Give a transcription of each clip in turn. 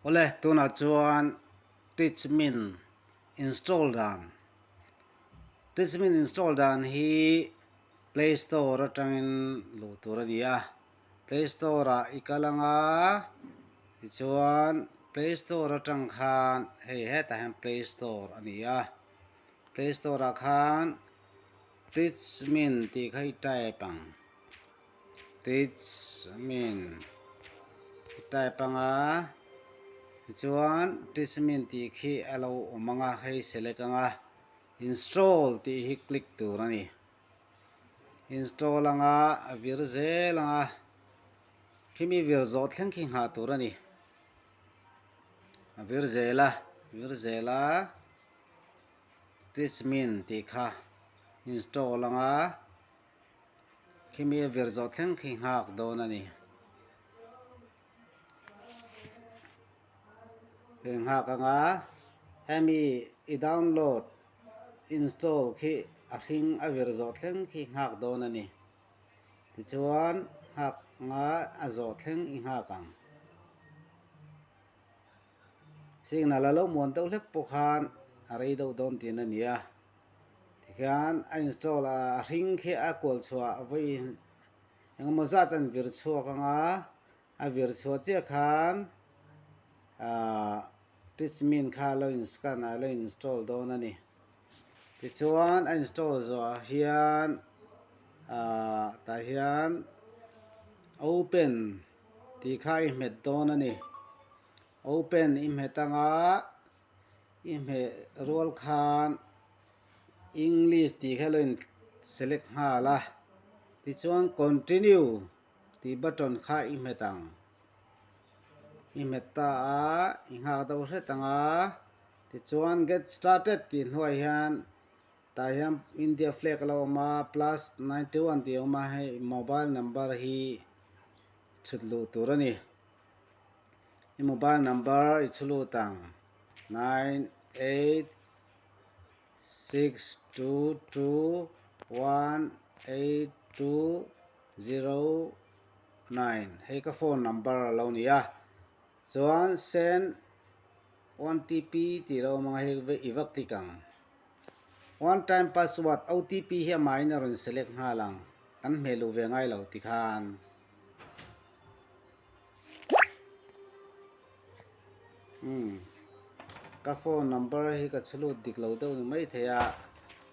Awle tunah chuan Teachmint install dan Teachmint install dan hi Play Store atangin luh tur a ni a, Play Store ah i kal anga tichuan Play Store atang khan hei hetah hian Play Store a ni a, Play Store ah khan Teachmint tih kha i type ang. Teachmint i type anga tichuan teachmint tih khi a lo awm anga hei select anga install tih hi click tur a ni install anga a vir zel anga khimi vir zawh thleng khi nghah tur a ni a vir zel a vir zel a teachmint tih kha install anga. Khimi a vir zawh thleng khi nghak dawn a ni. Hei nghak anga hemi i download install khi a hring a vir zawh thleng khi nghak dawn a ni. Tichuan nghak anga a zawh thleng i nghak ang. Signal a lo muan deuh hlek pawh khan a rei deuh dawn tihna a ni a. Tikhian a install a a hring khi a kual chhuah vawi engemaw zat an vir chhuak anga a vir chhuah chiah khan ahh teachmint kha a lo in scan a lo install dawn a ni. Tichuan a install zawhah hian ahh tah hian open tih kha i hmet dawn a ni. Open i hmet anga. I hmeh rual khan English tih kha lo in select nghal a, tichuan continue tih button kha i hmet ang. I hmet ta a, i nghak deuh hret ang a, tichuan get started tih hnuai hian tah hian India flag a lo awm a, plus 91 tih a awm a, hei mobile number hi chhut luh tur a ni. I mobile number i chhu lut ang 9862218209 hei ka phone number a lo ni a chuan send OTP tih lo awm ang a hei i va click ang one time password OTP hi amahin a rawn select nghal ang kan hmeh luh ve ngai lo tikhan. Umm ka phone number hi ka chhulut dik lo deuh ni maithei a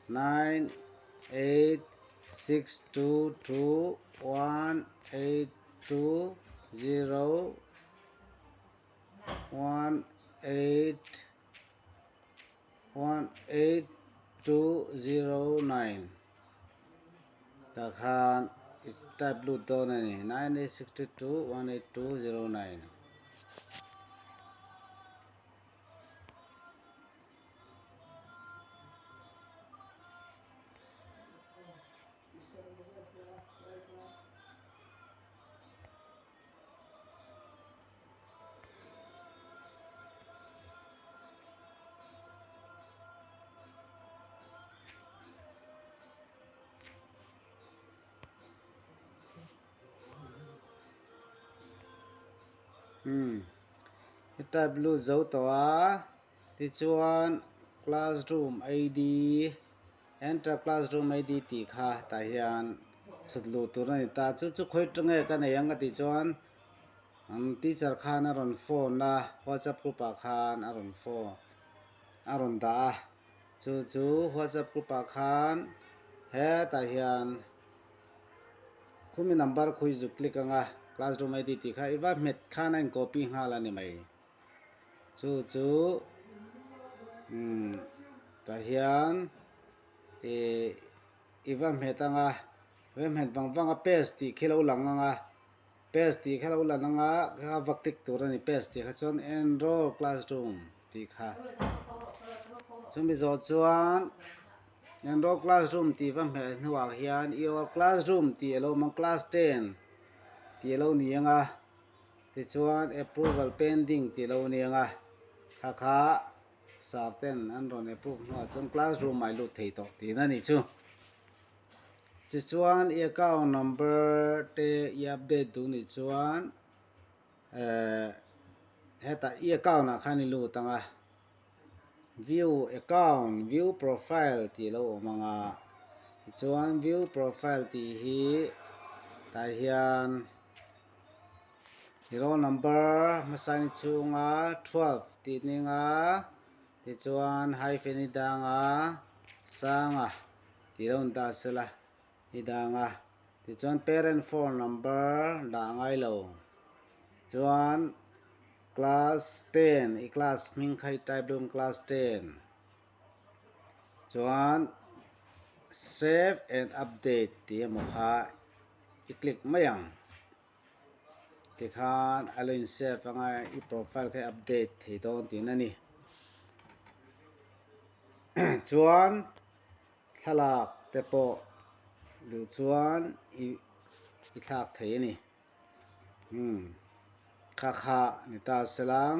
98622182 0 18 18209 tah khan i type lut dawn a ni 9862 18209. Umm i type lut zo tawh a tichuan classroom ID enter classroom ID tih kha tah hian chhut luh tur a ni ta chu chu khawi tenge ka nei ang ka tih chuan an teacher khan a rawn phone a whatsapp group ah khan a rawn phone a rawn dah a chu chu whatsapp group ah khan hetah hian khumi number khawi zuk click anga classroom ID tih kha i va hmet khan a in copy nghal a ni mai. Chu chu umm tah hian ih i va hmet ang a va hmet vang vang a paste tih khi lo lang ang a paste tih kha lo lang ang a kha va click tur a ni paste tih kha chuan enroll classroom tih kha chumi zawh chuan enroll classroom tih va hmeh hnuah hian your classroom tih a lo awm ang class ten tih a lo ni ang a. Tichuan approval pending tih lo aniang a, kha kha sir ten an rawn approve hnuah chuan classroom ah i lut thei tawh tihna a ni chu. Tichuan i account number te i update duh nih chuan eh. Hetah i account ah khan i lut ang a, view account, view profile tih a lo awm ang a, tichuan view profile tih hi tah hian i roll number hmasa ni chhunga 12 tih ning a, tichuan hyphen i dang a, sanga tih lo ni ta sela i dang a, tichuan parent phone number dah ngai lo chuan class 10 i class hming kha i type dawn class 10 chuan save and update tih emaw kha i click mai ang tikhan a lo in save anga i profile kha i update thei dawn tihna a ni chuan. Thlalak te pawh duh chuan i i thlak thei a ni. Umm kha kha ni ta se lang.